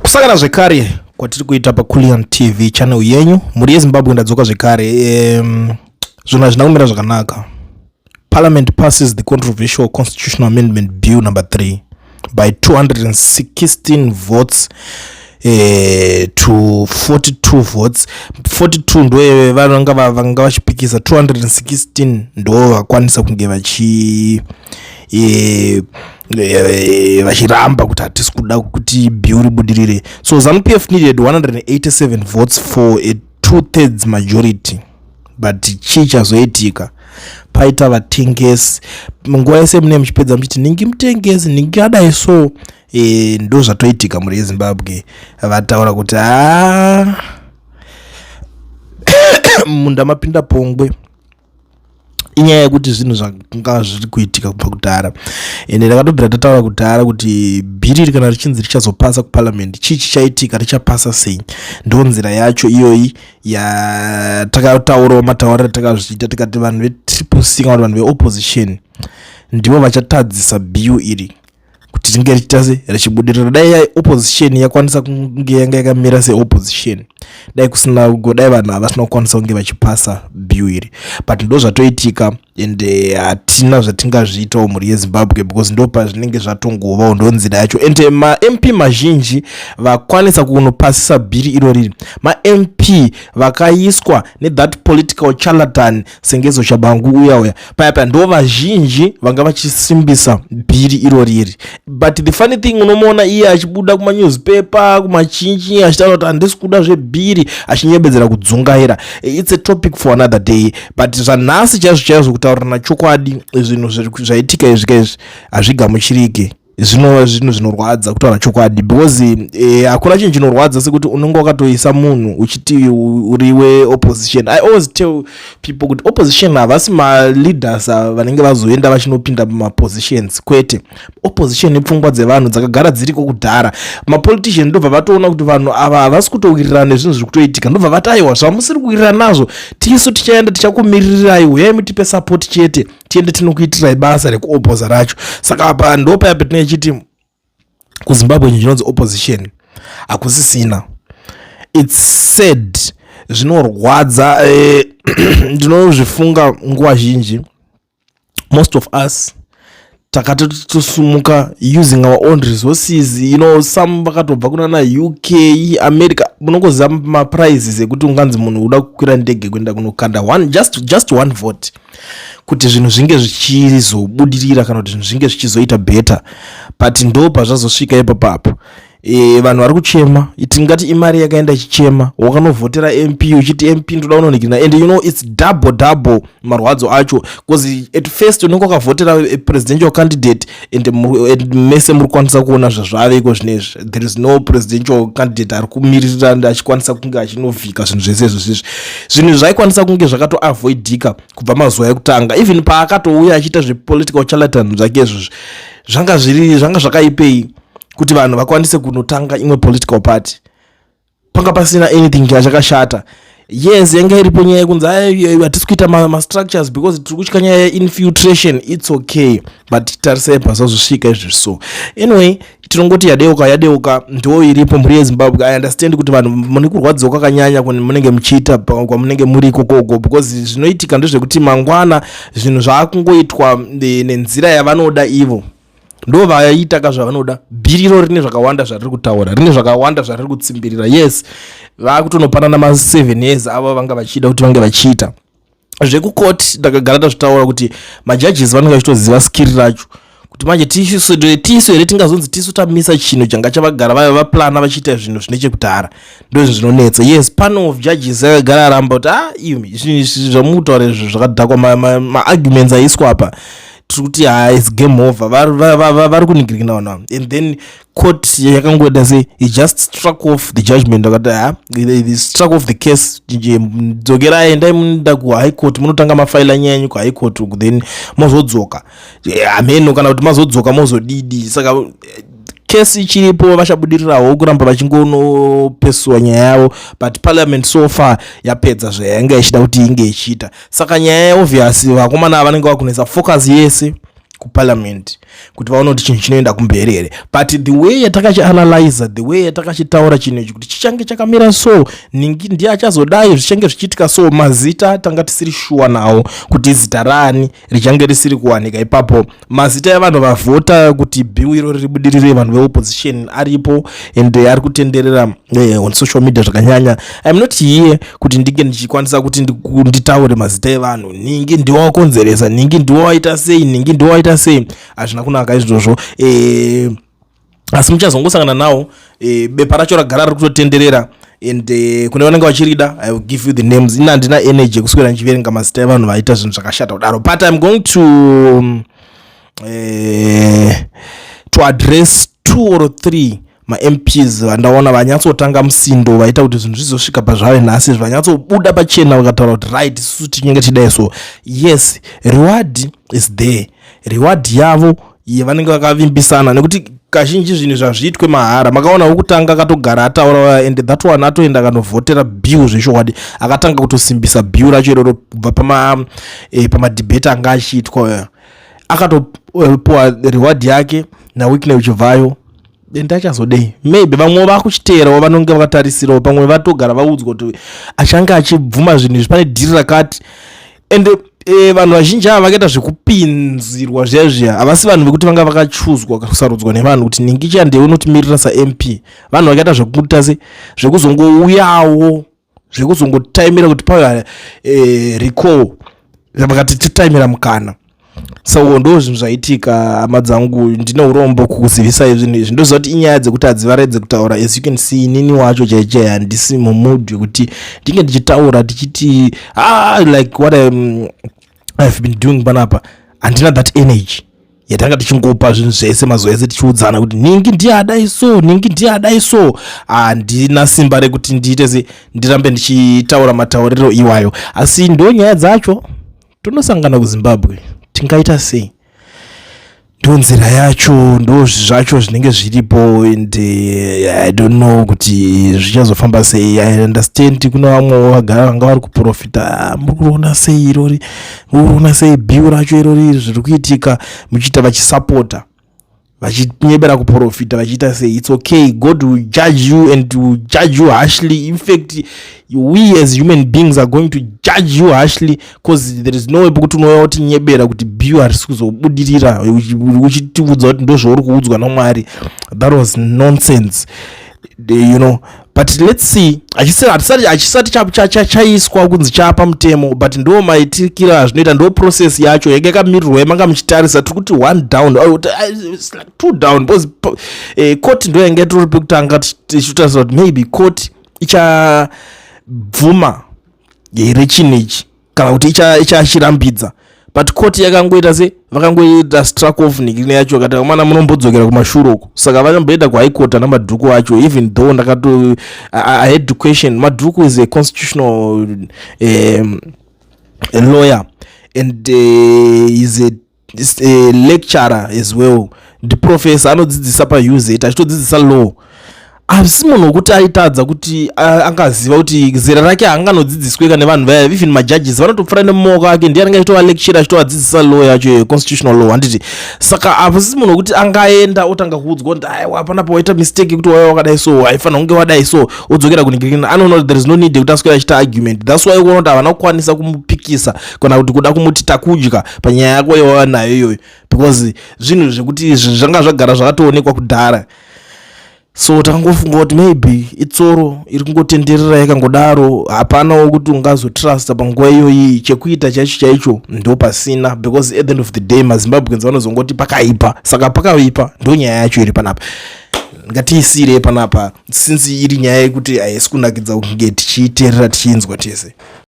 Kusangana zvekare kwatiri kuita paCulian TV channel yenyu, mhuri yeZimbabwe. Ndadzoka zvekare. Zvinhu hazvina kumira zvakanaka. Parliament passes the controversial Constitutional Amendment Bill number 3 by 216 votes to 42 votes. 42 ndo vananga vanga vachipikisa, 216 ndo vakwanisa kunge vachiramba kuti hatisi kuda kuti bill ribudirire. So ZANU PF needed 187 votes for a 2/3 majority, but chii chazoitika? Paita vatengesi. Nguva yese mune muchipedza muchiti ningi mutengesi, ningi adai. So ndo zvatoitika, mhuri yeZimbabwe. Vataura kuti ha, munda mapinda pongwe. Inyaya yekuti zvinhu zvanga zviri kuitika kubva kudhara, ende ndakatobvira tataura kudhara kuti bhiri kana richinzi richazopasa kuparliament, chii chichaitika, richapasa sei? Ndo nzira yacho iyoyi yatakataurawo, matauriro atakazviita, tikati vanhu veTriple C kana kuti vanhu veopposition ndivo vachatadzisa bill iri kuti ringe richiita se richibudirira. Dai opposition yakwanisa kunge yanga yakamira seopposition, dai kusina, dai vanhu havasina kukwanisa kunge vachipasa bill iri. But ndo zvatoitika, and hatina zvatingazviitawo, mhuri yeZimbabwe, because ndo pazvinenge zvatongovawo, ndo nzira yacho. And maMP mazhinji vakwanisa kunopasisa bhiri iro riri maMP vakaiswa nethat political charlatan Sengezo Tshabangu uya uya paya paya, ndo vazhinji vanga vachisimbisa bhiri iro riri. But the funny thing, unomuona iye achibuda kumanewspaper, kumachinchi, achitaura kuti handisi kuda zvebhiri, achinyebedzera kudzungaira. It's a topic for another day. But zvanhasi chaizvo chaizvo, kutaurirana chokwadi, zvinhu zvaitika izvi kaizvi hazvigamuchirike. Zvinova zvinhu zvinorwadza, kutaura chokwadi, because hakuna chinhu chinorwadza sekuti unenge wakatoisa munhu uchiti uri weopposition. I always tell people kuti opposition havasi maleaders vanenge vazoenda vachinopinda mumapositions, kwete. Opposition ipfungwa dzevanhu dzakagara dziriko kudhara. Mapolitician ndobva vatoona kuti vanhu ava havasi kutowirirana nezvinhu zviri kutoitika, ndobva vati, "Aiwa, zvamusiri kuwirirana nazvo, tisu tichaenda, tichakumiririrai. Uyai mutipe support chete, tiende tinokuitirai basa rekuopoza racho." Saka apa ndo paya patinenge chiti kuZimbabwe chinhu chinonzi opposition hakusisina. It's sad, zvinorwadza. Ndinozvifunga nguva zhinji, most of us takatotosumuka using our own resources. Some vakatobva kunana UK, America. Munongoziva maprices ekuti unganzi munhu uda kukwira ndege kuenda kunokanda one, just one vote kuti zvinhu zvinge zvichizobudirira kana kuti zvinhu zvinge zvichizoita better. But ndo pazvazosvika ipapapo. Vanhu vari kuchema, tingati imari yakaenda ichichema. Wakanovhotera MP uchiti MP ndoda kunonikina, and you know it's double double marwadzo acho, because at first unenge wakavhotera a presidential candidate, and mese muri kukwanisa kuona zvazvaveko zvinezvi. There is no presidential candidate ari kumiririra achikwanisa kunge achinovhika zvinhu zvese izvo. Zvizvi zvinhu zvaikwanisa kunge zvakatoavoidika kubva mazuva ekutanga, even paakatouya achiita zvepolitical charlatan zvake izvozvi. Zvanga zviri, zvanga zvakaipei kuti vanhu vakwanise kunotanga imwe political party? Panga pasina anything chakashata. Yes, yanga iripo nyaya yekunzi hatisi kuita mastructures because tiri kutya nyaya yeinfiltration. It's okay, but tarisai pasazosvika izvi. So anyway, tinongoti yadeuka, yadeuka, ndo iripo, mhuri yeZimbabwe. I understand kuti vanhu mune kurwadziwa kwakanyanya munenge muchiita kwamunenge muri ikokoko, because zvinoitika ndezvekuti mangwana zvinhu zvaakungoitwa nenzira yavanoda ivo. Ndo vaita ka zvavanoda. Bhiriro rine zvakawanda zvariri kutaura, rine zvakawanda zvariri kutsimbirira. Yes, vakutonopanana ma7 years avo vanga vachida kuti vange vachiita zvekukoti. Ndakagara ndazvitaura kuti majudges vanenge vachitoziva skiri racho kuti manje tisu here tingazonzi tisu tamisa chinhu changa chavagara vaiva vaplana vachiita zvinhu zvine chekudhara? Ndo zvinhu zvinonetsa. Yes, panel of judges akagara aramba kuti a imi, zvinhu izvi zvamukutaura izvi zvakadhakwa. Maarguments aiswa apa, tiri kuti ha, it's game over. Vari kuningirikina vanhu ava. And then court yakangoita sei? He just struck off the judgment, akati ha, they struck off the case. Dzokerai, endai munoenda kuHigh Court, munotanga mafaila nyaya yenyu kuHigh Court uku, then mozodzoka. Hameno kana kuti mazodzoka mozodidi. Saka kesi ichiripo, vachabudirirawo kuramba vachingonopesuwa nyaya yavo. But parliament so far yapedza zvayanga ichida kuti inge ichiita. Saka nyaya, obvious, vakomana vanenge vakunetsa focus yese. Kuparliament kuti vaone kuti chinhu chinoenda kumberi here. But the way yatakachianalyza, the way yatakachitaura chinhu ichi kuti chichange chakamira so, ningi ndiye achazodai, zvichange zvichiitika so, mazita tanga tisiri shuwa nawo kuti zita raani richange risiri kuwanika ipapo. Mazita evanhu vavhota kuti bill iro ribudirire, vanhu veopposition, aripo and ari kutenderera on social media zvakanyanya. I'm not here kuti ndinge ndichikwanisa kuti nditaure mazita evanhu, ningi ndiwakonzeresa, ningi ndiwaita sei, ningi ndiwaita sei. Hazvina kunaka izvozvo. Asi muchazongosangana nawo. Bepa racho ragara riri kutotenderera and kune vanenge vachirida, I will give you the names. Ina handina energy yekuswera ndichiverenga mazita evanhu vaita zvinhu zvakashata kudaro, but I'm going to address two or three maMPs vandaona vanyatsotanga musindo, vaita kuti zvinhu zvizosvika pazvave nhasi, vanyatsobuda pachena vakataura kuti right, isusu tinenge tidai. So yes, reward is there, reward yavo yavanenge vakavimbisana, nekuti kazhinji zvinhu zvazviitwe mahara. Makaona wekutanga akatogara ataura and that one atoenda akanovhotera bill zvechokwadi, akatanga kutosimbisa bill racho iroro kubva pamadebate anga achiitwa, akatopuwa reward yake naWicknell Chivayo. Ende achazodei? Maybe vamwe vakuchiteerawo, vanonge vakatarisirawo, pamwe vatogara vaudzwa kuti achange achibvuma zvinhu izvi pane dhiri rakati. Ende vanhu vazhinji ava vakaita zvekupinzirwa zviya zviya, havasi vanhu vekuti vanga vakachuzwa, kusarudzwa nevanhu kuti ningi chiandewe unotimirira saMP. Vanhu vakaita zvekuita se zvekuzongouyawo, zvekuzongotaimira kuti pauya recall, vakati titaimira mukana. So ndo zvinhu zvaitika, hama dzangu. Ndine urombo kukuzivisai zvinhu izvi. Ndoziva kuti inyaya dzekuti hadzivaredze kutaura. As you can see, inini wacho chaichai handisi mumood wekuti ndinge ndichitaura tichiti, ah, like what I've been doing panapa. Handina that energy yatanga tichingopa zvinhu zvese mazuva ese tichiudzana kuti ningi ndiye adai so, ningi ndiye adai so. Handina simba rekuti ndiite se ndirambe ndichitaura matauriro iwayo, asi ndo nyaya dzacho. Tonosangana kuZimbabwe, tingaita sei? Ndo nzira yacho, ndo zvacho zvinenge zviripo and I don't know kuti zvichazofamba sei. I understand kune vamwewo vagara vanga vari kuprofita, ah, muri kuona sei irori, muri kuona sei bill racho irori zviri kuitika, muchiita vachisapota, vachinyebera kuprofita, vachiita sei. It's okay, God will judge you and will judge you harshly. In fact, we as human beings are going to judge you harshly, because there is no way pekuti unouya utinyebera kuti bill harisi kuzobudirira, uchitiudza kuti ndozvauri kuudzwa naMwari. That was nonsense. But let's see. Hachisati chaiswa kunzi chapa mutemo, but ndo maitikiro azvinoita, ndo process yacho yanga yakamirirwa yamanga muchitarisa. Tiri kuti one down, oh, it's like two down, because court ndo yanga itori pekutanga, tichitarisa kuti maybe court ichabvuma here chinhu ichi kana kuti ichachirambidza. But court yakangoita se vakangoita struck off nikine yacho, kati mana munombodzokera kumashure uko. Saka vakamboenda kuHigh Court ana Madhuku acho, even though ndakato I had to question. Madhuku is a constitutional a lawyer and is a lecturer as well, ndiprofessor, anodzidzisa paUZ, achitodzidzisa law. Asi munhu wekuti aitadza kuti angaziva kuti zera rake haanganodzidzisweka nevanhu vaya. Even majudges vanotopfuura nemumaoko ake, ndiye anenge achitovalecture, achitovadzidzisa law yacho, constitutional law, handiti? Saka hapasi munhu wekuti angaenda otanga kuudzwa kuti aiwa, panapo waita mistake yekuti waiva wakadai, so haifanira kunge wadai, so odzokera kuningirikina. Anoona kuti there is no need yekuti aswera achiita argument. That's why kuona kuti havana kukwanisa kumupikisa kana kuti kuda kumuti takudya panyaya yako yawava nayo iyoyo, because zvinhu zvekuti zvanga zvagara zvakatoonekwa kudhara. So takangofunga kuti maybe itsoro iri kungotenderera yakangodaro. Hapanawo kuti ungazotrusta panguva iyoyi. Chekuita chaicho chaicho ndo pasina, because at the end of the day maZimbabweans vanozongoti pakaipa. Saka pakaipa, ndo nyaya yacho iri panapa. Ngatiisirei panapa, since iri nyaya yekuti haisi kunakidza kunge tichiiteerera, tichiinzwa tese.